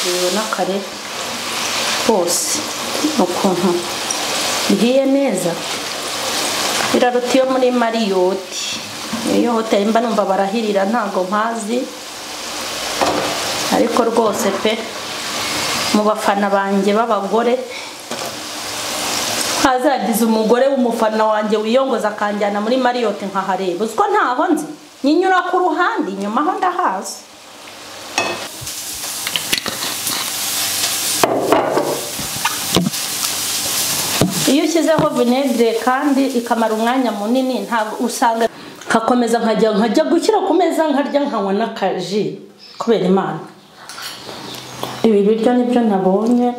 Tubibona kare hose ukuntu bihiye neza. Biraruta iyo muri Marriott. Iyo hoteli mba numva barahirira ntago mpazi, ariko rwose pe mu bafana banjye b'abagore hazagize umugore w'umufana wanjye wiyongoza akanjyana muri Marriott nkahareba. Uziko ntaho nzi, nyinyura ku ruhande inyuma aho ndahazi. Iyo ushyizeho vinegere kandi ikamara umwanya munini ntabwo usanga nkakomeza nkajya gushyira ku meza nkarya nkanywa n'akaji kubera Imana. Ibi biryo nibyo nabonye.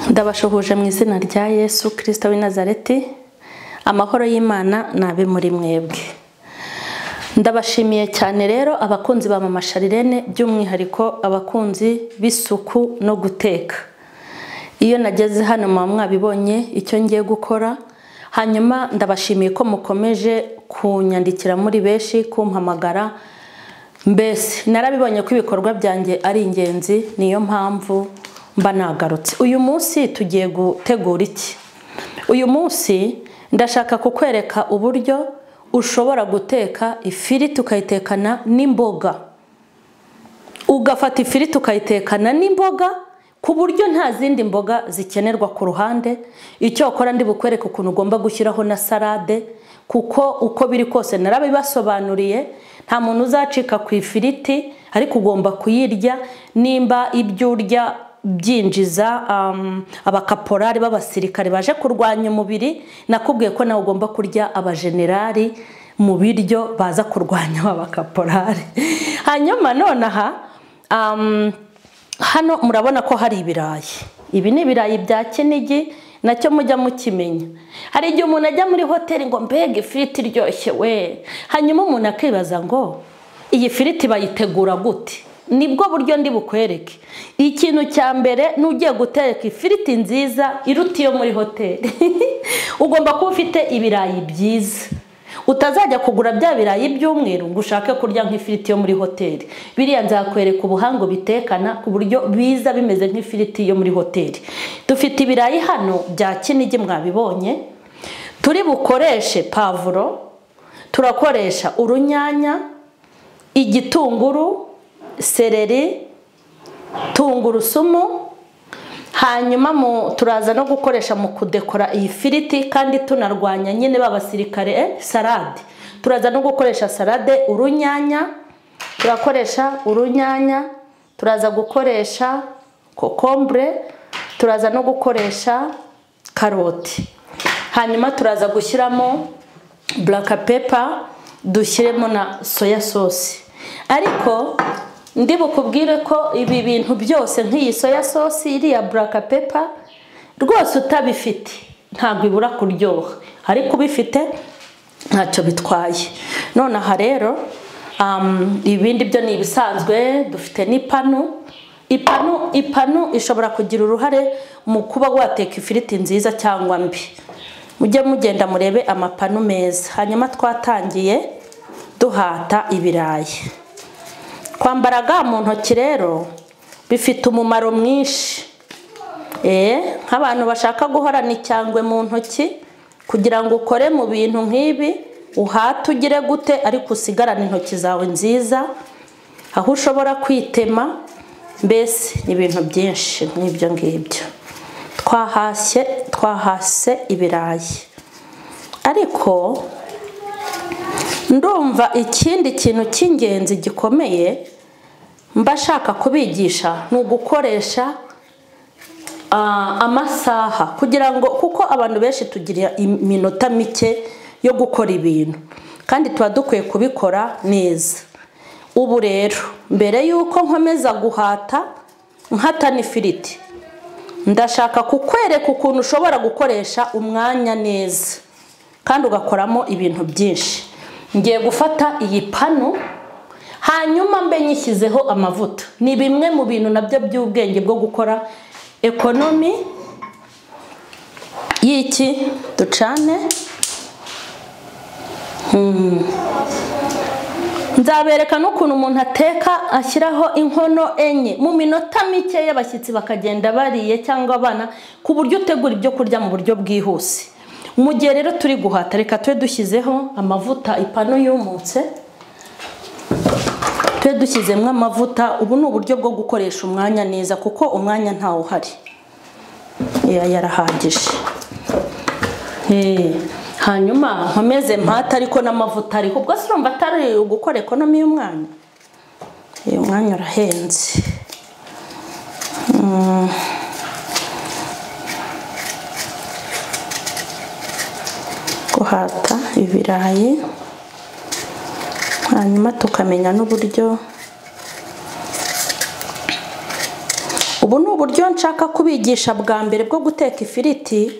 Ndabashuhuje mu izina rya Yesu Kristo w'i Nazareti. Amahoro y'Imana nabe muri mwebwe. Ndabashimiye cyane rero abakunzi ba Mama Charlene, by'umwihariko abakunzi b'isuku no guteka. Iyo nageze hano mwa mwabibonye icyo ngiye gukora. Hanyuma ndabashimiye ko mukomeje kunyandikira muri benshi, kumpamagara. Mbese narabibonye ko ibikorwa byanjye ari ingenzi, niyo mpamvu mba nagarutse. Uyu munsi tugiye gutegura iki? Uyu munsi ndashaka kukwereka uburyo ushobora guteka ifiriti ukayitekana n'imboga. Ugafata ifiriti ukayitekana n'imboga ku buryo nta zindi mboga zikenerwa ku ruhande. Icyo ukora ndi bukwereka ukuntu ugomba gushyiraho na salade, kuko uko biri kose narabibasobanuriye, nta muntu uzacika ku ifiriti, ariko ugomba kuyirya. Nimba ibyo urya byinjiza abakaporari b'abasirikare baje kurwanya umubiri, nakubwiye ko nawe ugomba kurya abajenerali mu biryo baza kurwanya abakaporari. Hanyuma nonaha hano murabona ko hari ibirayi. Ibi ni ibirayi bya Kinigi, nacyo mujya mukimenya. Hari igihe umuntu ajya muri hoteli ngo mbega ifiriti iryoshye we, hanyuma umuntu akibaza ngo iyi firiti bayitegura gute? Nibwo buryo ndi bukwereke. Ikintu cya mbere n'ugiye guteka ifiriti nziza iruta iyo muri hoteli, ugomba kuba ufite ibirayi byiza. Utazajya kugura bya birayi by'umweru ngo ushake kurya nk'ifiriti yo muri hoteli. Biriya nzakwereka ubuhango bitekana ku buryo biza bimeze nk'ifiriti yo muri hoteli. Dufite ibirayi hano bya Kinigi mwabibonye. Turi bukoreshe pavuro, turakoresha urunyanya, igitunguru, seleri, tungurusumu. Hanyuma turaza no gukoresha mu kudekora iyi firiti kandi tunarwanya nyine b'abasirikare salade. Turaza no gukoresha salade, urunyanya, turakoresha urunyanya, turaza gukoresha kokombure, turaza no gukoresha karoti. Hanyuma turaza gushyiramo black pepper, dushyiremo na soya sauce. Ariko ndi bukubwire ko ibi bintu byose nk'iyi soya sauce, iriya black pepper, rwose utabifite ntabwo ibura kuryoha, ariko ubifite ntacyo bitwaye. None aha rero ibindi byo ni ibisanzwe. Dufite n'ipanu. Ipanu ishobora kugira uruhare mu kuba wateka ifiriti nziza cyangwa mbi. Mujye mugenda murebe amapanu meza. Hanyuma twatangiye duhata ibirayi. Kwambara ga mu ntoki rero bifite umumaro mwinshi. Nk'abantu bashaka guhorana icyangwe mu ntoki kugira ngo ukore mu bintu nk'ibi, uhate ugire gute ariko usigarane intoki zawe nziza aho ushobora kwitema. Mbese ni ibintu byinshi nk'ibyo ngibyo. Twahase ibirayi. Ariko ndumva ikindi kintu cy'ingenzi gikomeye mbashaka kubigisha ni ugukoresha amasaha, kugira ngo, kuko abantu benshi tugira iminota mike yo gukora ibintu kandi tuba dukwiye kubikora neza. Ubu rero mbere yuko nkomeza guhata nkata n'ifiriti, ndashaka kukwereka ukuntu ushobora gukoresha umwanya neza kandi ugakoramo ibintu byinshi. Ngiye gufata iyi pano hanyuma mbe nyishyizeho amavuta. Ni bimwe mu bintu nabyo by'ubwenge bwo gukora ekonomi y'iki ducane. Nzabereka n'ukuntu umuntu ateka ashyiraho inkono enye mu minota mike y'abashyitsi bakagenda bariye cyangwa abana, ku buryo utegura ibyo kurya mu buryo bwihuse. Mu gihe rero turi guhata, reka tube dushyizeho amavuta, ipanu yumutse tube dushyizemo amavuta. Ubu ni uburyo bwo gukoresha umwanya neza kuko umwanya ntawo uhari, yarahagije. Hanyuma nkomeze mpata ariko n'amavuta ariko ubwo urumva atari gukora ekonomi y'umwanya. Uyu mwanya urahenze. Guhata ibirayi hanyuma tukamenya n'uburyo. Ubu ni uburyo nshaka kubigisha bwa mbere bwo guteka ifiriti,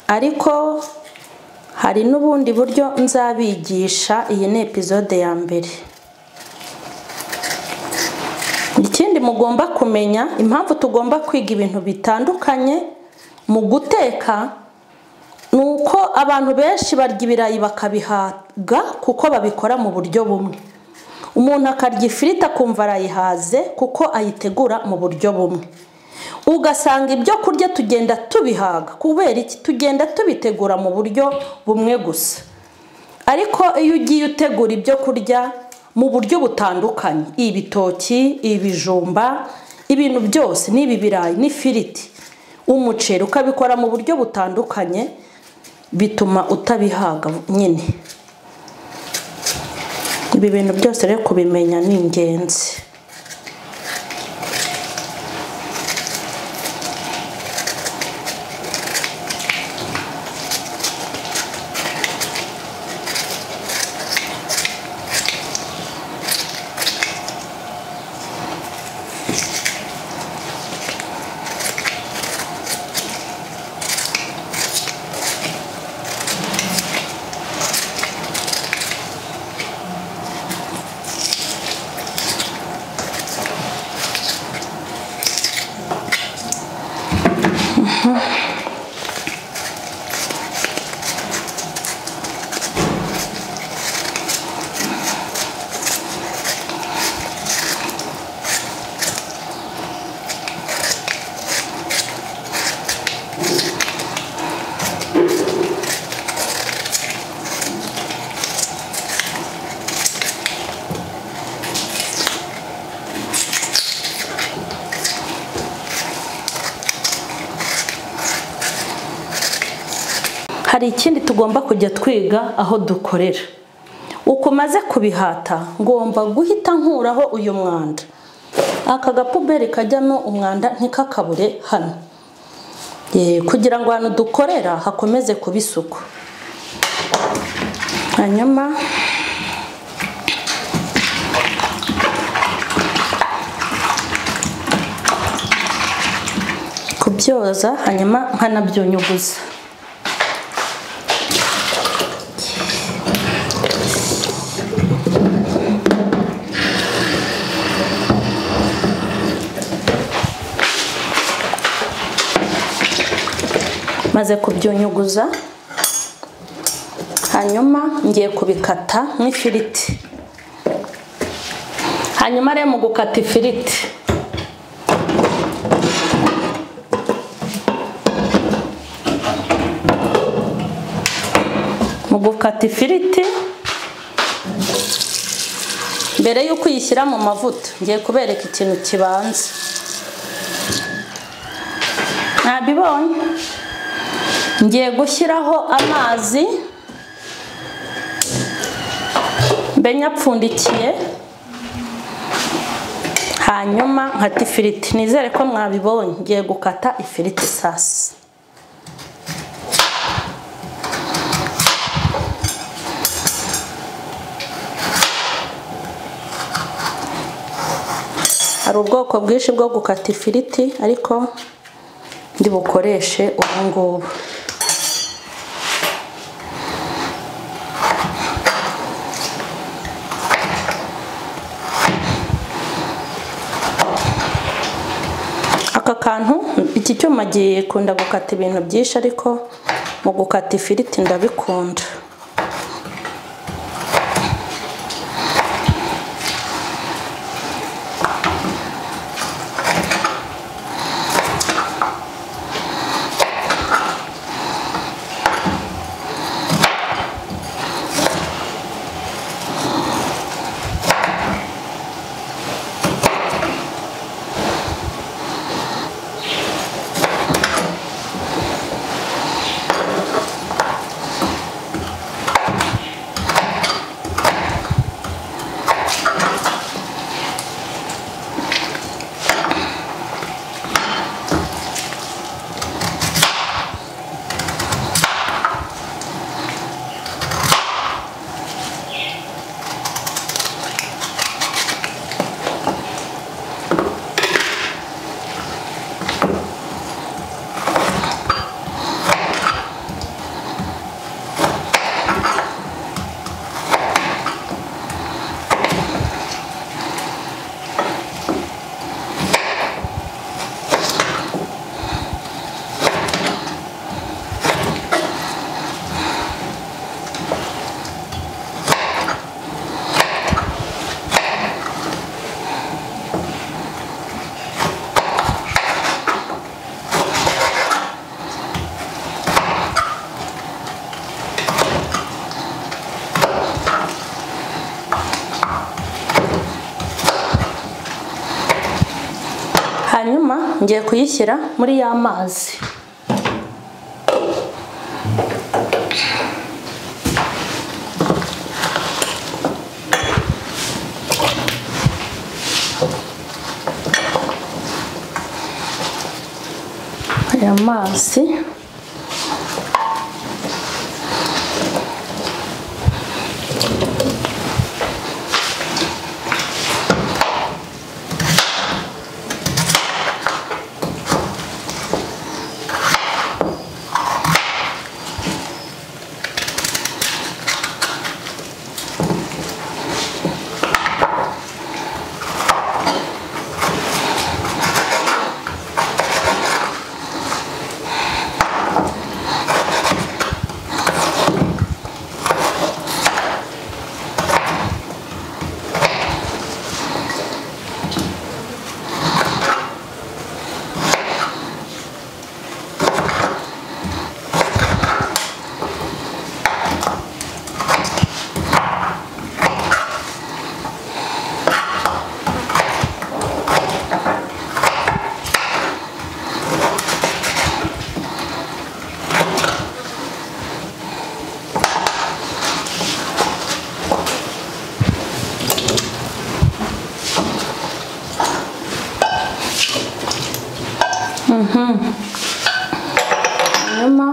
ariko hari n'ubundi buryo nzabigisha. Iyi ni episode ya mbere. Ikindi mugomba kumenya, impamvu tugomba kwiga ibintu bitandukanye mu guteka, nuko abantu benshi barya ibirayi bakabihaga kuko babikora mu buryo bumwe. Umuntu akarya ifiriti akumva arayihaze kuko ayitegura mu buryo bumwe. Ugasanga ibyo kurya tugenda tubihaga kubera iki? Tugenda tubitegura mu buryo bumwe gusa. Ariko iyo ugiye utegura ibyo kurya mu buryo butandukanye, ibitoki, ibijumba, ibintu byose, n'ibi birayi n'ifiriti, umuceri, ukabikora mu buryo butandukanye, bituma utabihaga nyine. Ibi bintu byose rero kubimenya ni ingenzi. Hari ikindi tugomba kujya twiga aho dukorera. Uko maze kubihata ngomba guhita nkuraho uyu mwanda. Aka gapuberi kajyamo umwanda ntikakabure hano, kugira ngo ahantu dukorera hakomeze kuba isuku. Hanyuma kubyoza, hanyuma nkanabyunyuguza. Maze kubyunyuguza, hanyuma ngiye kubikata nk'ifiriti. Hanyuma rero mu gukata ifiriti, mbere yuko uyishyira mu mavuta, ngiye kubereka ikintu kibanza. Nabibonye. Ngiye gushyiraho amazi Mbe nyapfundikiye hanyuma nkata ifiriti. Nizere ko mwabibonye, ngiye gukata ifiriti sasa. Hari ubwoko bwinshi bwo gukata ifiriti ariko ndi bukoreshe ubu ngubu. Aka kantu, iki cyuma gikunda gukata ibintu byinshi ariko mu gukata ifiriti ndabikunda. Hanyuma ngiye kuyishyira muri ya mazi. Aya mazi Hanyuma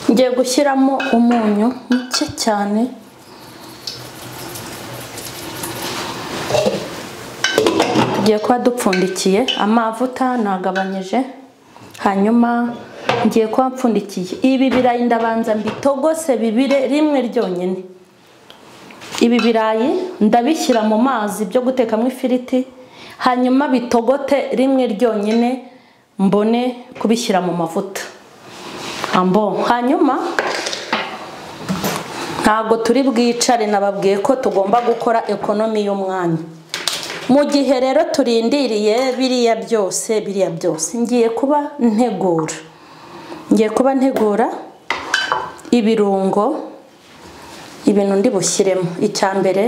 ngiye gushyiramo umunyu muke cyane. Tugiye kuba dupfundikiye, amavuta nagabanyije. Hanyuma ngiye kuba mpfundikiye ibi birayi, ndabanza mbitogose bibire rimwe ryonyine. Ibi birayi ndabishyira mu mazi byo gutekamo ifiriti, hanyuma bitogote rimwe ryonyine mbone kubishyira mu mavuta. Ambo hanyuma ntago turi bwicare, nababwiye ko tugomba gukora ekonomi y'umwanya. Mu gihe rero turindiriye biriya byose ngiye kuba ntegura ibirungo, ibintu ndi bushyiremo. Icya mbere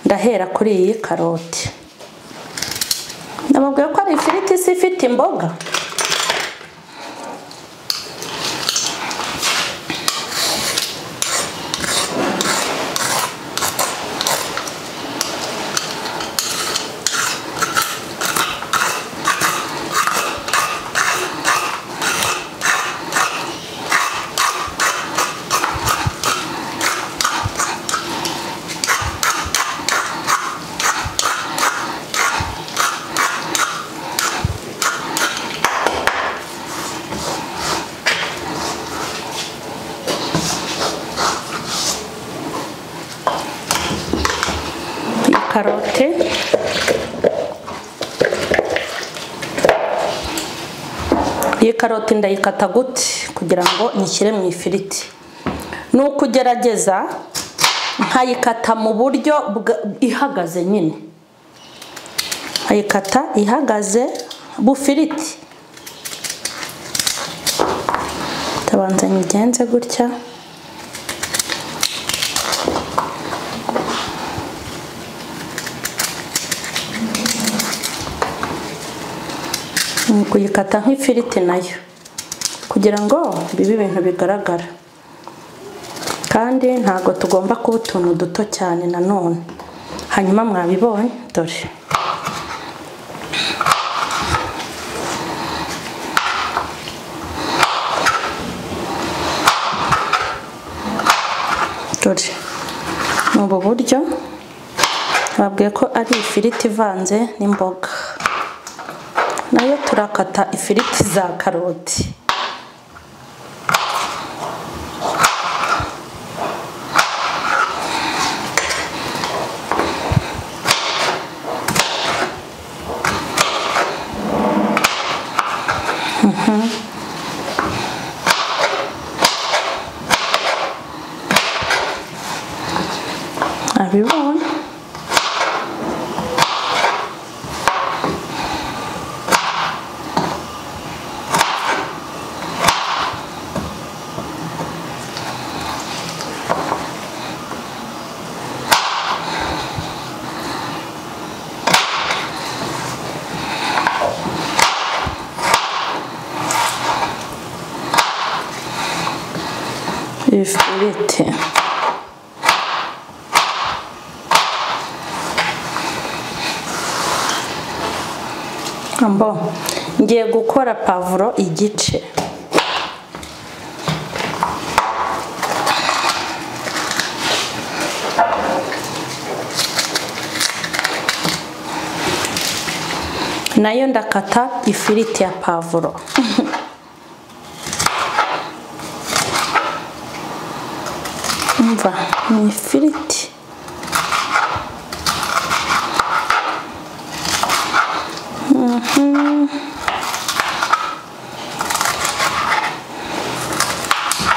ndahera kuri iyi karoti. Nababwiye ko ari ifiriti si ifite imboga. Iyi karoti ndayikata gute kugira ngo nyishyire mu ifiriti? Ni ukugerageza nkayikata mu buryo ihagaze nyine, nkayikata ihagaze bufiriti. Ndabanza nyigenze gutya. Kuyikata nk'ifiriti nayo kugira ngo bibe ibintu bigaragara, kandi ntago tugomba kuba utuntu duto cyane nanone. Hanyuma mwabibonye, dore dore ni ubu buryo babwiye ko ari ifiriti ivanze n'imboga. Nayo turakata ifiriti za karoti. Abibonye. Ifiriti ambo ngiye gukora pavuro igice. Nayo ndakata ifiriti ya pavuro. Umva ni ifiriti.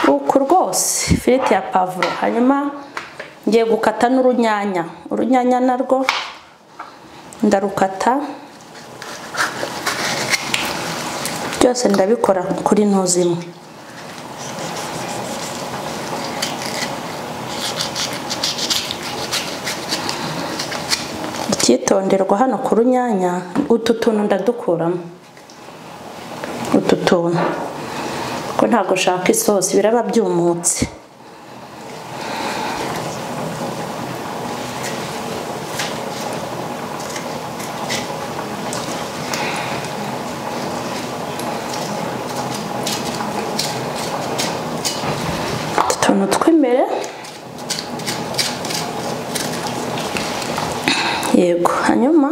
Uku rwose ifiriti ya pavuro. Hanyuma ngiye gukata n'urunyanya. Urunyanya narwo ndarukata, byose ndabikora kuri ntuzi imwe. Icyitonderwa hano ku runyanya, utu tuntu ndadukuramo, utu tuntu ko ntago shaka isosi, biraba byumutse. Utu tuntu tw'imbere. Yego, hanyuma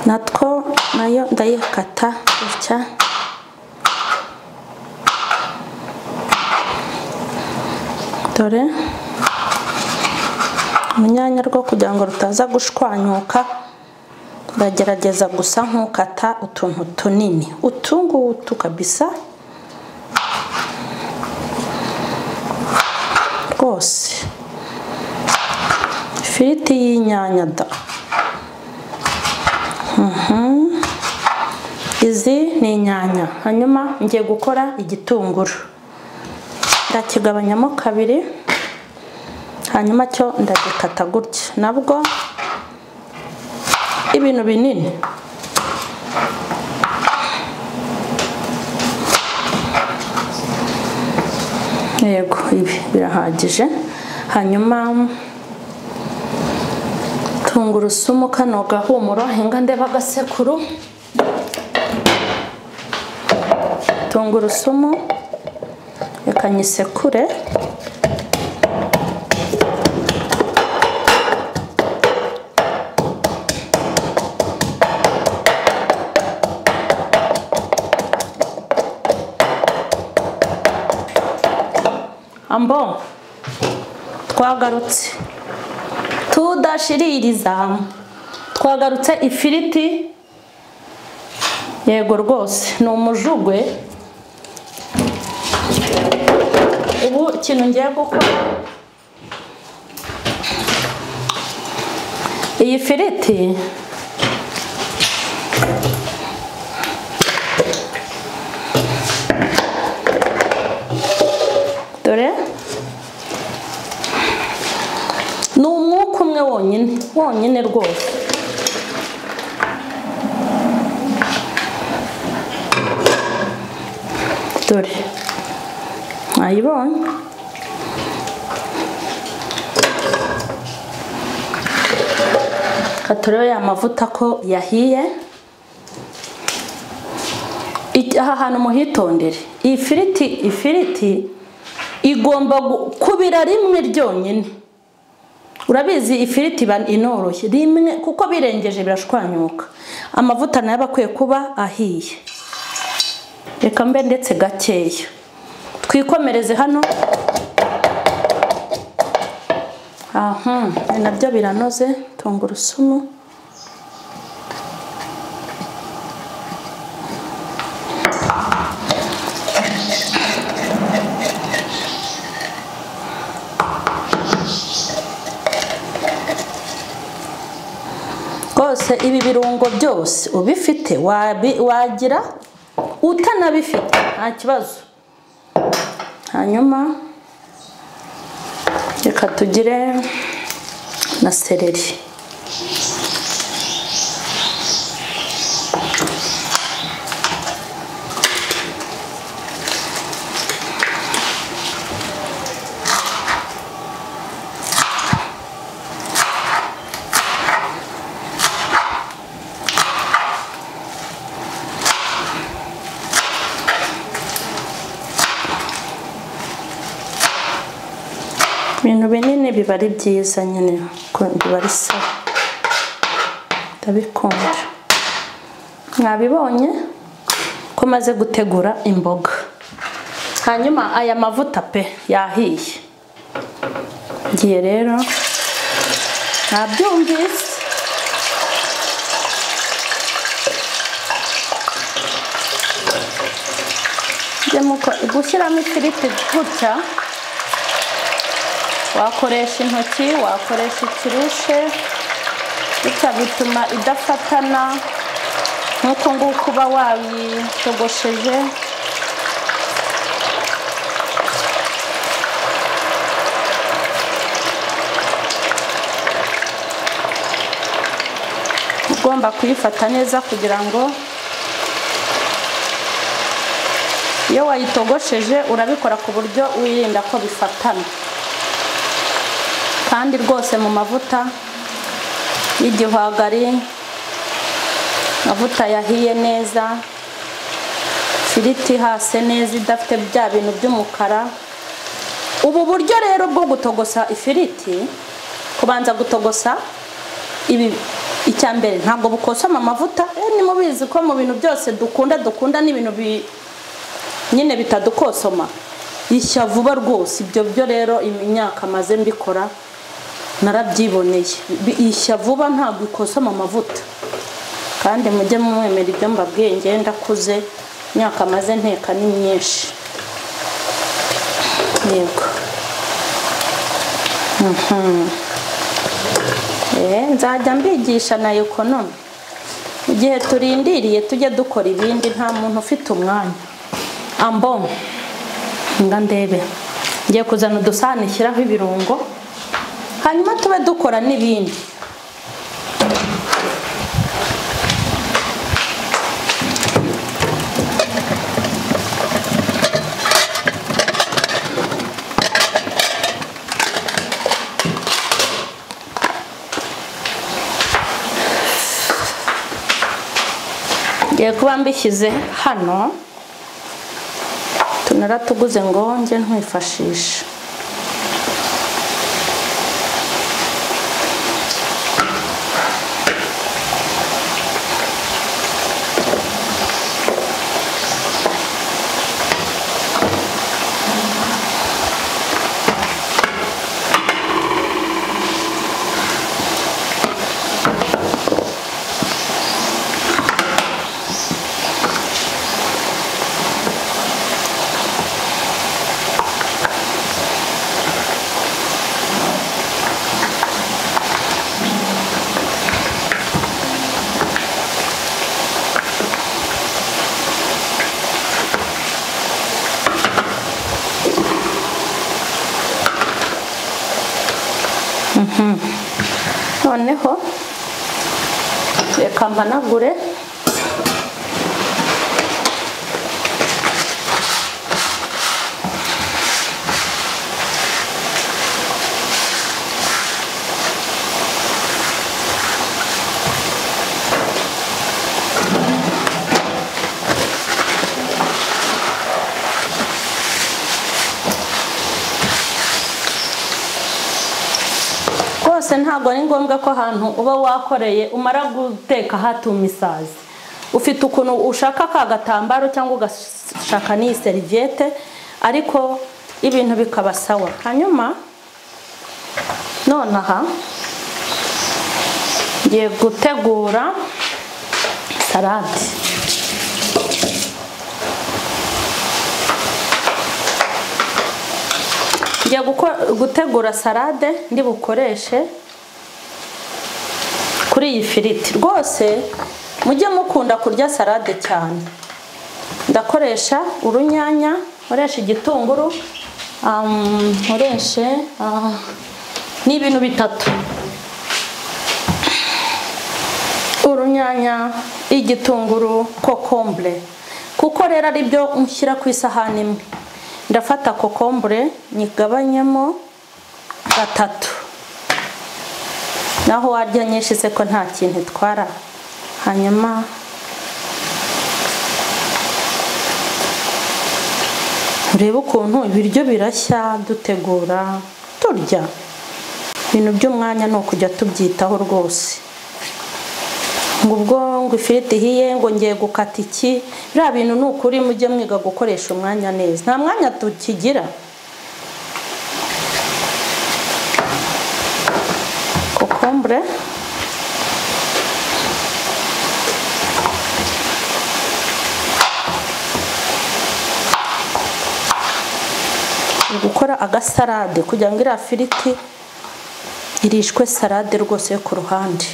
natwo nayo ndayikata gutya. Dore urunyanya rwo kugira ngo rutaza gushwanyuka, ndagerageza gusa nk'ukata utuntu tunini utungutu kabisa rwose. Ifiriti y'inyanya da. Izi ni inyanya. Hanyuma ngiye gukora igitunguru, ndakigabanyamo kabiri, hanyuma cyo ndagikata gutya, nabwo ibintu binini. Yego, ibi birahagije. Hanyuma tungurusumu kano gahumuro, hinga ndeba agasekuru. Tungurusumu reka nyisekure. Ambo twagarutse tudashiririza, twagarutse ifiriti Yego rwose ni umujugwe. Ubu ikintu ngiye gukora, iyi firiti dore ni umwuka umwe wonyine wonyine rwose. Dore mwayibonye. Katurebe ya mavuta ko yahiye. Aha hantu muhitondere, iyi firiti igomba kubira rimwe ryonyine. Urabizi ifiriti iba inoroshye rimwe, kuko birengeje birashwanyuka. Amavuta nayo akwiye kuba ahiye. Reka mbe ndetse gakeya, twikomereze hano. Aha nabyo biranoze. Tungurusumu, rwose ibi birungo byose ubifite wagira, utanabifite nta kibazo. Hanyuma reka tugire na seleri. Ibintu binini biba ari byiza nyine, biba ari sawa, ndabikunda. Mwabibonye ko maze gutegura imboga. Hanyuma aya mavuta pe yahiye, ngiye rero nabyumvise. Gushyiramo ifiriti gutya, wakoresha intoki, wakoresha ikirushe, bityo bituma idafatana nk'uko nguko uba wayitogosheje. Ugomba kuyifata neza kugira ngo iyo wayitogosheje urabikora ku buryo wirinda ko bifatana. Kandi rwose mu mavuta y'igihwagari, amavuta yahiye neza, ifiriti hase neza idafite bya bintu by'umukara. Ubu buryo rero bwo gutogosa ifiriti, kubanza gutogosa ibi, icya mbere ntabwo bukosoma amavuta. Ni mubizi ko mu bintu byose dukunda n'ibintu nyine bitadukosoma, ishya vuba rwose. Ibyo byo rero imyaka maze mbikora narabyiboneye, ishya vuba ntabwo ikosoma amavuta. Kandi mujye mwemera ibyo mbabwiye, ngiye ndakuze, imyaka maze nteka ni myinshi. Yego nzajya mbigisha na ekonomi igihe turindiriye tujye dukora ibindi, nta muntu ufite umwanya. Ambo nga ndebe, ngiye kuzana udusahani nshyiraho ibirungo, hanyuma tube dukora n'ibindi. Ngiye kuba mbishyize hano, tunaratuguze ngo nge ntwifashishe. Noneho reka mpanagure. Rwose ntabwo ari ngombwa ko ahantu uba wakoreye umara guteka hatuma isazi. Ufite ukuntu ushaka ka gatambaro cyangwa ugashaka n'iyi serviette, ariko ibintu bikaba sawa. Hanyuma nonaha ngiye gutegura salade. Ngiye gutegura salade ndi bukoreshe kuri iyi firiti. Rwose mujye mukunda kurya salade cyane. Ndakoresha urunyanya, nkoresha igitunguru, nkoreshe n'ibintu bitatu. Urunyanya, igitunguru, kokombure. Kuko rero ari byo nshyira ku isahani imwe. Ndafata kokombure nyigabanyemo gatatu. Naho warya nyinshi se ko nta kintu itwara. Hanyuma urebe ukuntu ibiryo birashya dutegura turya. Ibintu by'umwanya ni ukujya tubyitaho rwose. Ngo ubwo ngo ifiriti ihiye ngo ngiye gukata iki, biriya bintu ni ukuri mujye mwiga gukoresha umwanya neza. Nta mwanya tukigira. Kokombure gukora agasalade kugira ngo iriya firiti irishwe salade rwose yo ku ruhande.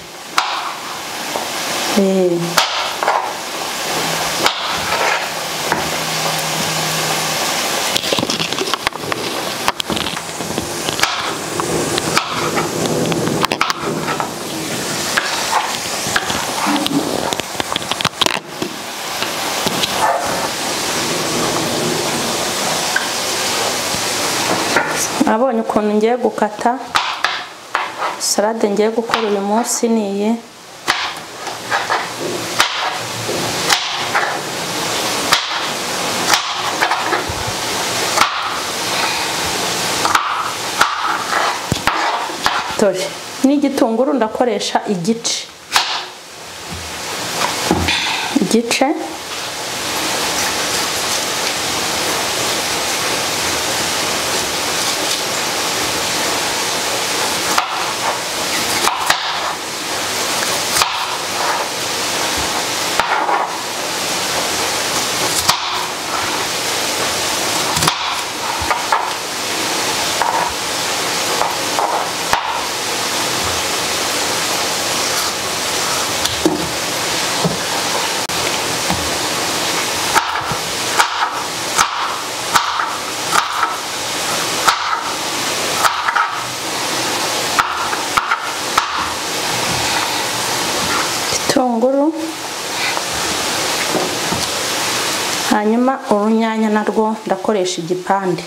Abonye ukuntu ngiye gukata salade ngiye gukora uyu munsi niyi. Dore n'igitunguru ndakoresha igice. Igice igitunguru, hanyuma urunyanya narwo ndakoresha igipande.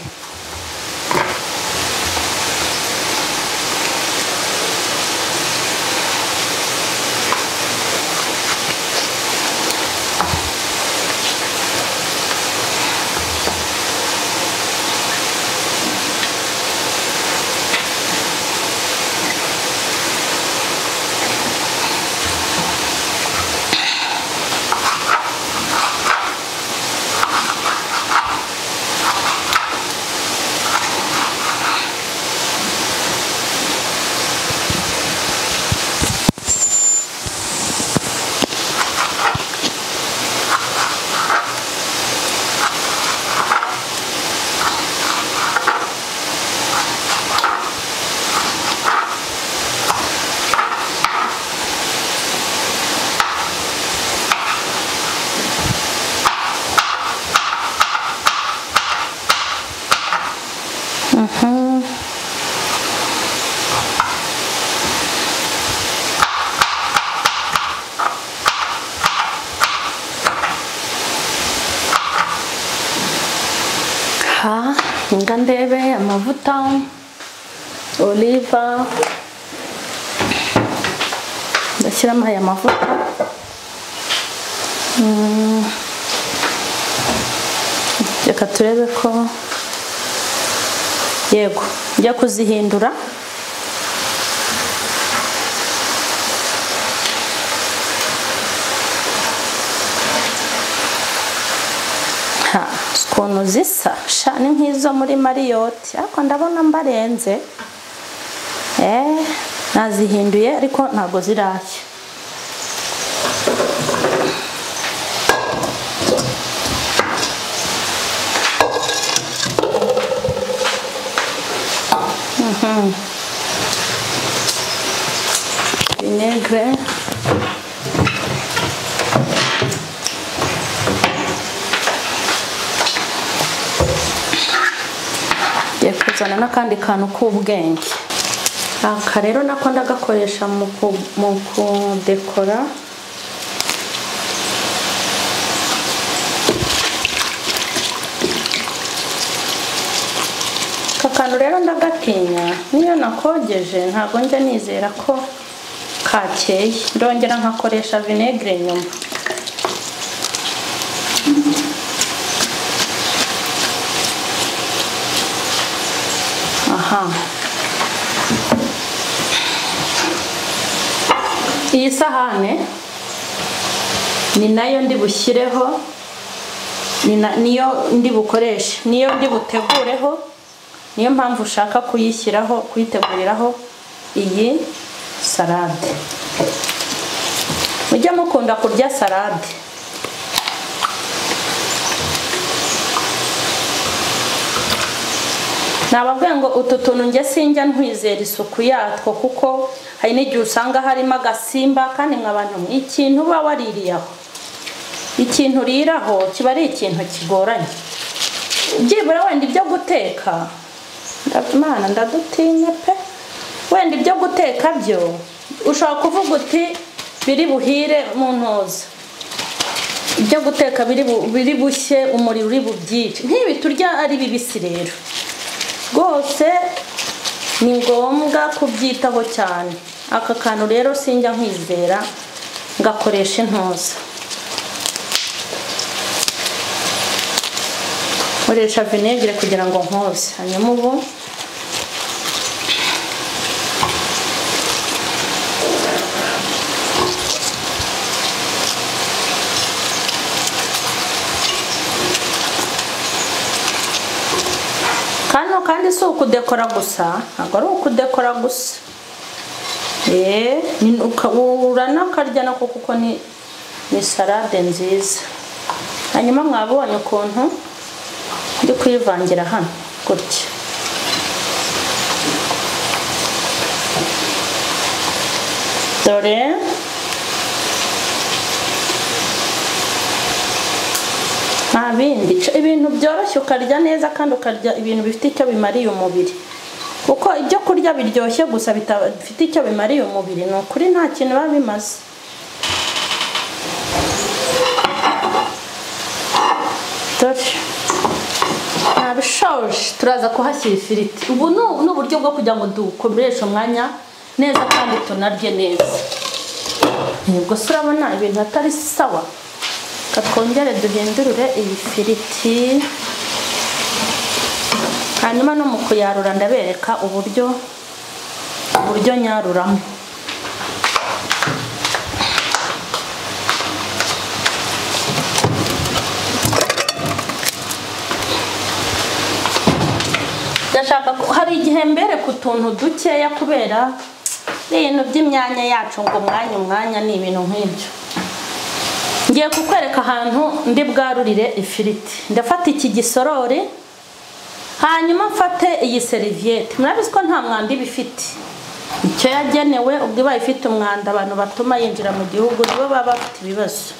Nga ndebe amavuta oliva, ndashyiramo aya mavuta. Reka turebe ko yego njya kuzihindura. Ukuntu zisa sha ni nk'izo muri Marriott, ariko ndabona mbarenze. Nazihinduye ariko ntago zirashya. Vinaigre. Kuzana n'akandi kantu k'ubwenge. Aka rero nako ndagakoresha mu kudekora. Aka kantu rero ndagatinya, niyo nakogeje ntabwo njya nizera ko kakeye, ndongera nkakoresha vinaigre nyuma. Aha. Iyi sahane ni nayo ndi bushyireho, niyo ndi bukoreshe, niyo ndi butegureho, niyo mpamvu ushaka kuyishyiraho, kuyiteguriraho iyi salade. Mujye mukunda kurya salade. Nababwiye ngo utu tuntu njye sinjya ntwizera isuku yatwo, kuko hari n'igihe usanga harimo agasimba, kandi mwa bantu ikintu uba waririye aho, ikintu uriraho kiba ari ikintu kigoranye. Byibura wenda ibyo guteka, Imana ndadutinya pe, wenda ibyo guteka byo ushobora kuvuga uti biri buhire mu ntoza, ibyo guteka biri bushye, umuriro uri bubyice. Nk'ibi turya ari bibisi rero rwose ni ngombwa kubyitaho cyane. Aka kantu rero sinjya nkwizera, ngakoresha intoza, nkoresha vinaigre kugira ngo nkoze. Hanyuma ubu kano kandi si ukudekora gusa, ntabwo ari ukudekora gusa, uranakarya nako kuko ni salade nziza. Hanyuma mwabonye ukuntu ndi kuyivangira hano gutya. Dore nta bindi, ibintu byoroshye ukarya neza kandi ukarya ibintu bifite icyo bimariye umubiri, kuko ibyo kurya biryoshye gusa bidafite icyo bimariye umubiri ni ukuri nta kintu biba bimaze. Dore nabishoje, turaza kuhashyira ifiriti. Ubu ni uburyo bwo kugira ngo dukoreshe umwanya neza kandi tunarye neza. Nibwo se urabona ibintu atari sawa. Twongere duhindurire iyi firiti, hanyuma no mu kuyarura ndabereka uburyo nyaruramo. Ndashaka hari igihe mbere ku tuntu dukeya kubera ibintu by'imyanya yacu, ngo umwanya ni ibintu nk'ibyo. Ngiye kukwereka ahantu ndi bwarurire ifiriti. Ndafata iki gisorori, hanyuma mfate iyi serviette. Murabizi ko nta mwanda iba ifite, icyo yagenewe. Ubwo ibaye ifite umwanda abantu batuma yinjira mu gihugu nibo baba bafite ibibazo.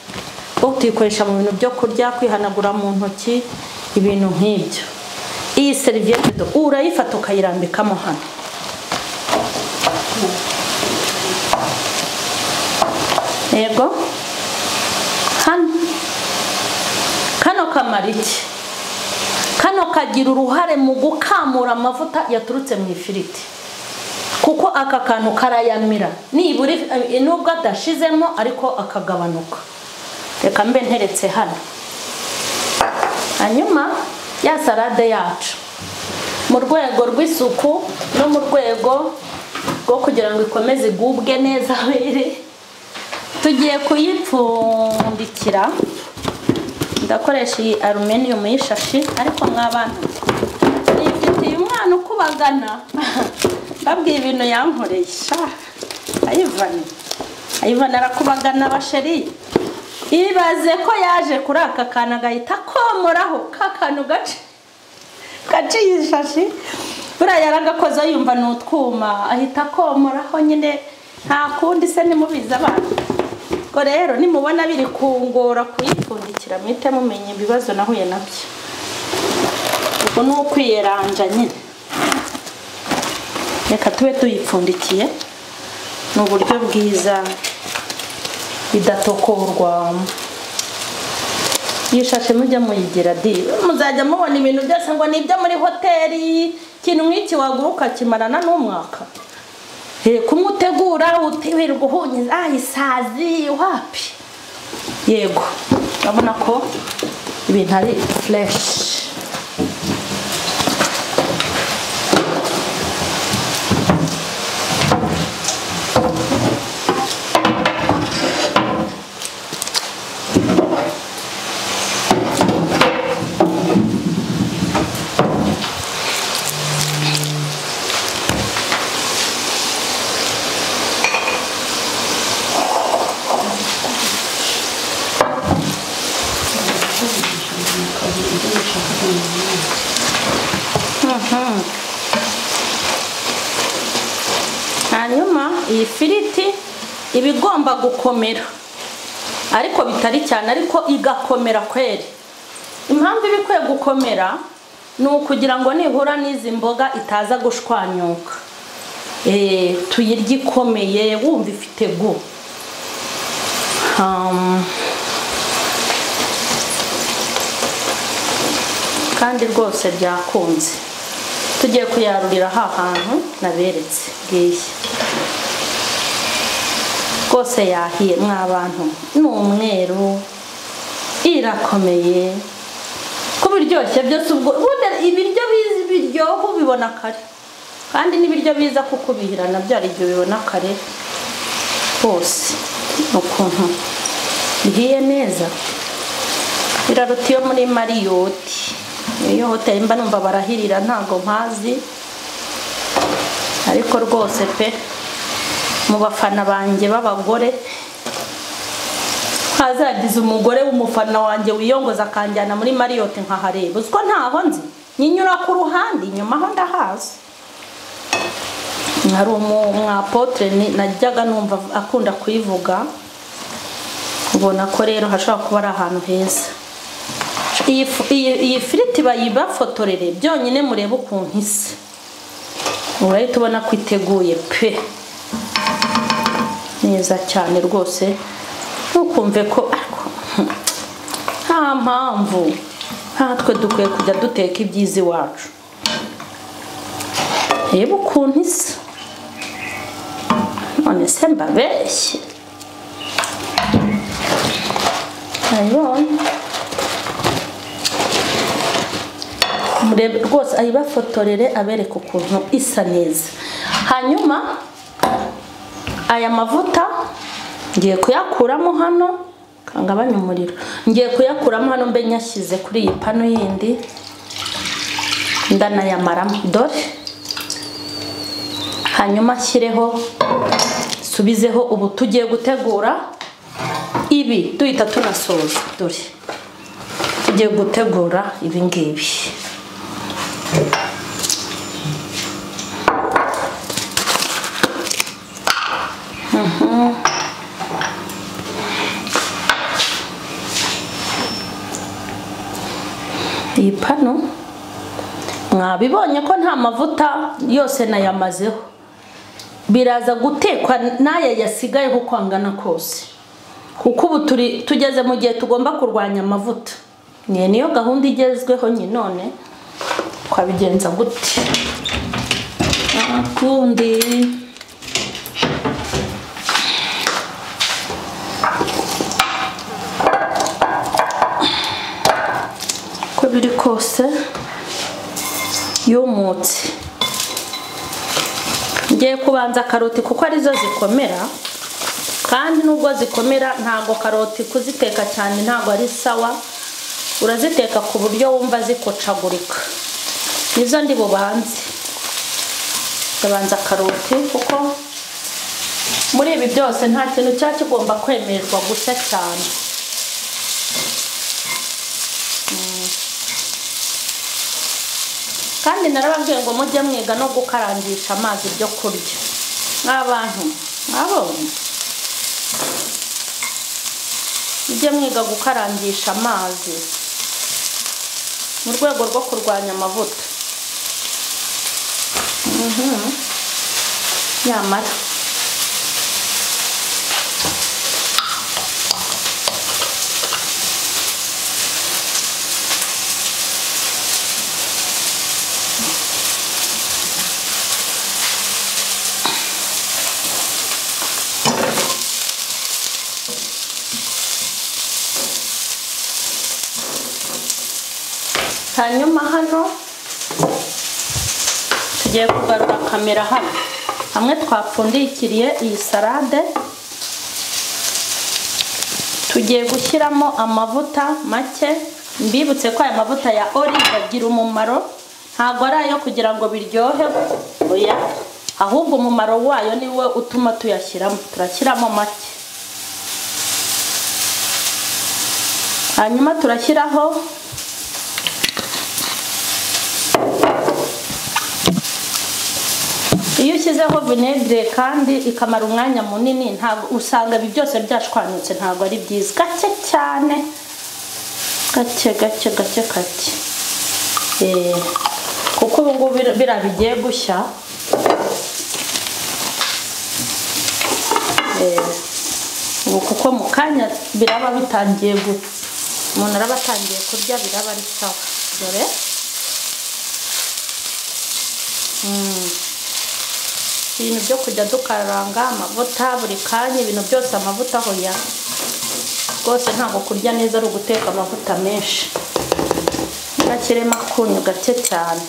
Kuko tuyikoresha mu bintu byo kurya, kwihanagura mu ntoki, ibintu nk'ibyo. Iyi serviette urayifata ukayirambikamo hano. Yego hano kano kamara iki? Kano kagira uruhare mu gukamura amavuta yaturutse mu ifiriti, kuko aka kantu karayamira nibura nubwo adashizemo ariko akagabanuka. Reka mbe nteretse hano. Hanyuma ya salade yacu mu rwego rw'isuku no mu rwego rwo kugira ngo ikomeze igubwe neza were, tugiye kuyipfundikira. Ndakoresha iyi aluminium y'ishashi, ariko mw'abana nifitiye umwana ukubagana babwiye ibintu yankoreye sha. Ivan arakubagana basheri. Ibaze ko yaje kuri aka kantu agahita akomoraho ka kantu gaciye ishashi, buriya yaragakoze yumva ni utwuma ahita akomoraho nyine, nta kundi se nimubizi abantu. Ubwo rero nimubona biri kungora kuyipfundikira muhite mumenya ibibazo nahuye nabyo. Ubwo ni ukwiyeranja nyine. Reka tube tuyipfundikiye, ni uburyo bwiza idatokorwa. Yishashe mujya muyigira di, muzajya mubona ibintu byose ngo ni ibyo muri hoteli. Ikintu nk'iki waguruka kimarana n'umwaka. Kumutegura utiwirirwa uhunyiza isazi wapi. Yego urabona ko ibintu ari fresh. Hanyuma iyi firiti iba igomba gukomera, ariko bitari cyane, ariko igakomera kweri. Impamvu iba ikwiye gukomera ni ukugira ngo nihura n'izi mboga itaza gushwanyuka. Tuyirye ikomeye wumva ifite gu. Kandi rwose byakunze. Tugiye kuyarurira ha hantu naberetse ngiye. Rwose yahiye mwabantu, ni umweru, irakomeye, kubiryoshye byose. Ubwo ibiryo biryoha ubibona kare, kandi n'ibiryo biza kukubihira nabyo ari ibyo bibona kare hose. Ukuntu bihiye neza biraruta iyo muri Marriott. Iyo hoteli mba numva barahirira ntago mpazi, ariko rwose pe mu bafana banjye b'abagore hazagize umugore w'umufana wanjye wiyongoza akanjyana muri Marriott nkahareba. Uziko ntaho nzi, nyinyura ku ruhande inyuma aho ndahazi. Hari umwapotre najyaga numva akunda kuyivuga, ubona ko rero hashobora kuba ari ahantu heza. Iyi firiti bayibafotorere byonyine murebe ukuntu isa, urahita ubona ko iteguye pe neza cyane rwose. Ntukumve ko ariko nta mpamvu natwe dukwiye kujya duteka ibyiza iwacu. Reba ukuntu isa, none se mbabeshye? Ayibonye murebe rwose, ayibafotorere abereke ukuntu isa neza. Hanyuma aya mavuta ngiye kuyakuramo hano, kangabanya umuriro, ngiye kuyakuramo hano mbe nyashyize kuri iyi pano yindi, ndanayamaramo dore. Hanyuma nshyireho, subizeho. Ubu tugiye gutegura ibi duhita tunasoza. Dore tugiye gutegura ibi ngibi. Iyi pano mwabibonye ko nta mavuta yose nayamazeho, biraza gutekwa n'aya yasigaye uko angana kose, kuko ubu tugeze mu gihe tugomba kurwanya amavuta. Niyo gahunda igezweho nyine none. Twabigenza gute? Akundi uko biri kose yumutse. Ngiye kubanza karoti kuko arizo zikomera, kandi nubwo zikomera ntago karoti kuziteka cyane ntago ari sawa, uraziteka ku buryo wumva zikocagurika. Nizo ndi bubanze, ndabanza karoti kuko muri ibi byose nta kintu cya kigomba kwemererwa gushya cyane. Kandi narababwiye ngo mujye mwiga no gukarangisha amazi byo kurya nk'abantu mwabonye, mujye mwiga gukarangisha amazi mu rwego rwo kurwanya amavuta. Nyamara hanyuma hano tugiye kugarura kamera hano hamwe twapfundikiriye iyi salade, tugiye gushyiramo amavuta make. Mbibutse ko aya mavuta ya olive agira umumaro, ntago ari ayo kugira ngo biryohe oya, ahubwo umumaro wayo niwe utuma tuyashyiramo. Turashyiramo make, hanyuma turashyiraho iyo ushyizeho vinegere kandi ikamara umwanya munini ntabwo usanga ibi byose byashwanyutse, ntabwo ari byiza. Gake cyane, gake gake gake gake, kuko ubu ngubu biriya bigiye gushya. Ubu kuko mu kanya biraba bitangiye umuntu araba atangiye kurya biraba ari sawa. Dore ibintu byo kujya dukaranga amavuta buri kanya, ibintu byose amavuta hoya rwose ntabwo kurya neza ari uguteka amavuta menshi. Ngashyiremo akunyu gake cyane.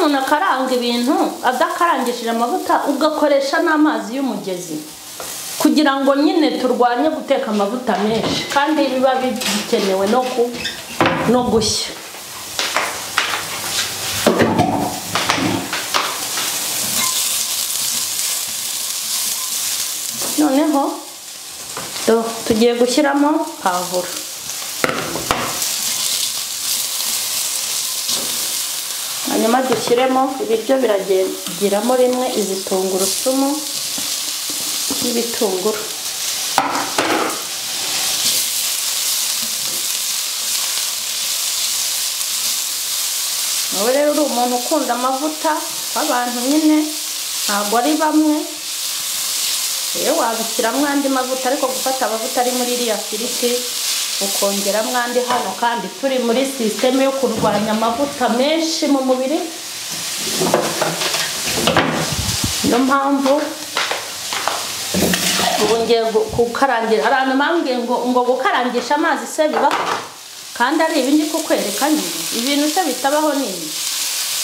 Umuntu akaranga ibintu adakarangishije amavuta, ugakoresha n'amazi y'umugezi kugira ngo nyine turwanye guteka amavuta menshi, kandi biba bikenewe no gushya. Noneho tugiye gushyiramo pavuro. Hanyuma dushyiremo ibiryo biragiramo rimwe izi tungurusumu n'ibitunguru. Wowe rero uri umuntu ukunda amavuta, abantu nyine ntabwo ari bamwe, rero wabishyiramo andi mavuta, ariko gufata amavuta ari muri iriya firiti ukongeramo andi hano, kandi turi muri sisiteme yo kurwanya amavuta menshi mu mubiri, niyo mpamvu ubu ngiye gukarangira. Hari abantu bambwiye ngo gukarangisha amazi se bibaho, kandi ari ibi ndi kukwereka nyine. Ibintu se bitabaho ni ibi,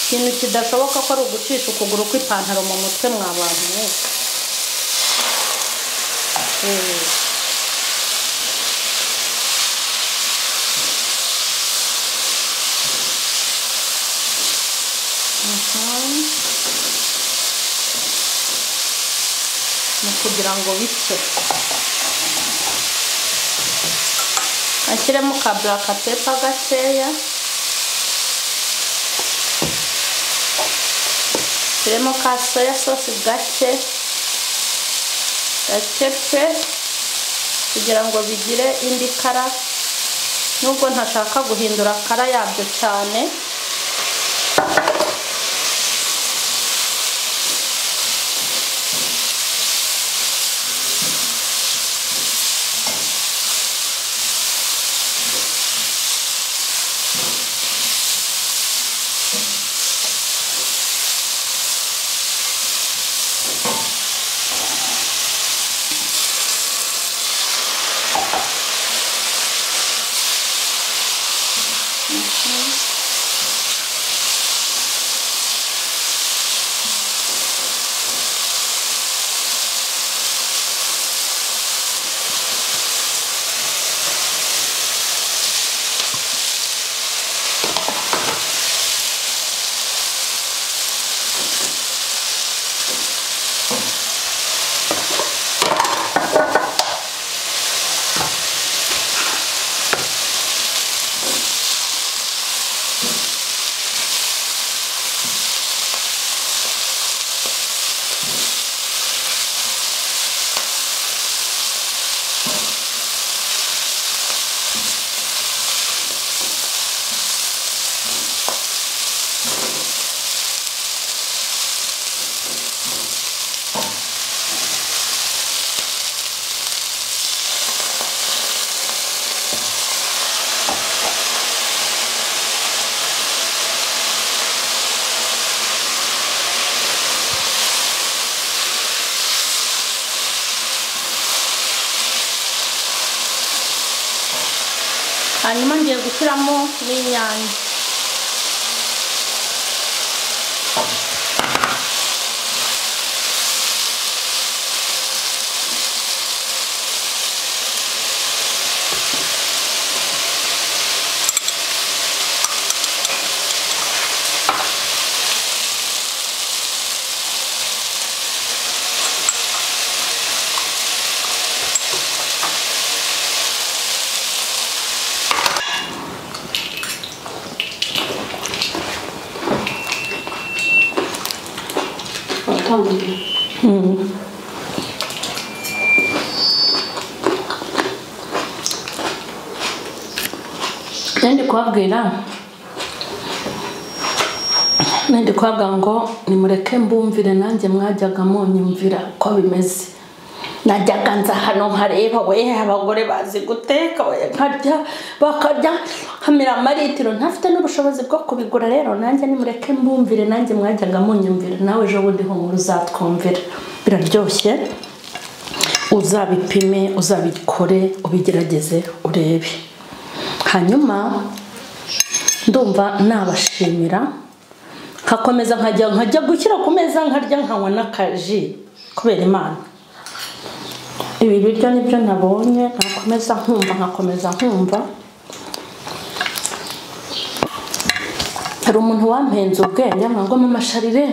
ikintu kidashoboka ko ari ugucisha ukuguru kw'ipantaro mu mutwe mwa bantu mwese. Ni kugira ngo bike, ashyiremo ka black pepper gakeya, ashyiremo ka soya sauce gake gake pe, kugira ngo bigire indi kara. Nubwo ntashaka guhindura kara yabyo cyane. Hanyuma ngiye gushyiramo n'inyanya. Ndi kubabwira ngo nimureke mbumvire nanjye mwajyaga munyumvira ko bimeze. Najyaga nza hano nkareba we abagore bazi guteka we nkarya bakarya nkamira amaritiro ntafite n'ubushobozi bwo kubigura. Rero nanjye nimureke mbumvire nanjye mwajyaga munyumvira, nawe ejo bundi humura uzatwumvira. Biraryoshye, uzabipime, uzabikore, ubigerageze urebe. Hanyuma ndumva nabashimira, nkakomeza nkajya gushyira ku meza nkarya nkanywa n'akaji kubera Imana. Ibi biryo nibyo nabonye, nkakomeza nkumva. Hari umuntu wampenze ubwenge ngo mama Sharire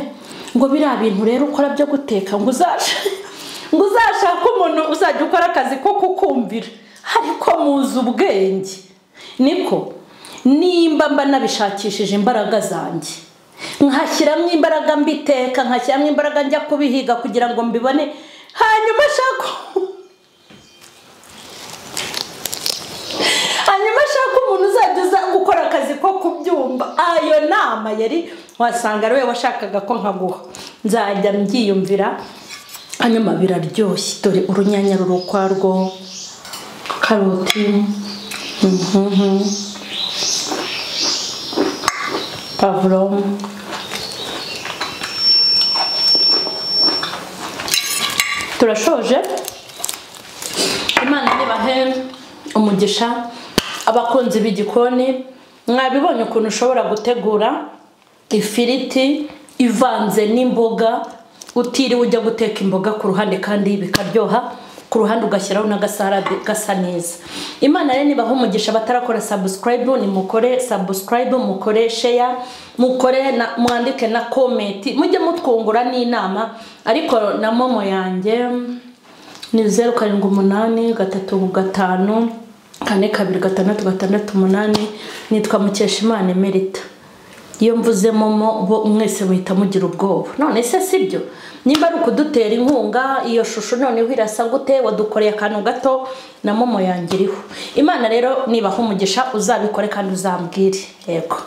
ngo biriya bintu rero ukora byo guteka ngo uzashaka umuntu uzajya ukora akazi ko kukumvira, ariko muzi ubwenge. Niko nimba mba nabishakishije imbaraga zanjye, nkashyiramo imbaraga mbiteka, nkashyiramo imbaraga njya kubihiga kugira ngo mbibone, hanyuma ashaka umuntu uzajya uza gukora akazi ko kubyumva. Ayo nama yari wasanga ari we washakaga ko nkaguha. Nzajya mbyiyumvira. Hanyuma biraryoshye, dore urunyanya ruri ukwarwo, karoti, pavuro, turashoje. Imana nibahe umugisha abakunzi b'igikoni. Mwabibonye ukuntu ushobora gutegura ifiriti ivanze n'imboga utiriwe ujya guteka imboga ku ruhande, kandi bikaryoha ku ruhande ugashyiraho n'agasarade gasa neza. Imana rero nibaha umugisha. Batarakora subscribe ni mukore subscribe, mukore share, mukore na mwandike na comment, mujye mutwungura n'inama. Ariko na momo yanjye ni 078 354 2 6 6 8. Nitwa Mukeshimana Emerita. Iyo mvuze momo bo mwese muhita mugira ubwoba. None se sibyo? Nimba ari ukudutera inkunga, iyo shusho noneho irasa gute, wadukoreye akantu gato na momo yanjye iriho. Imana rero nibaha umugisha, uzabikore kandi uzambwire. Yego.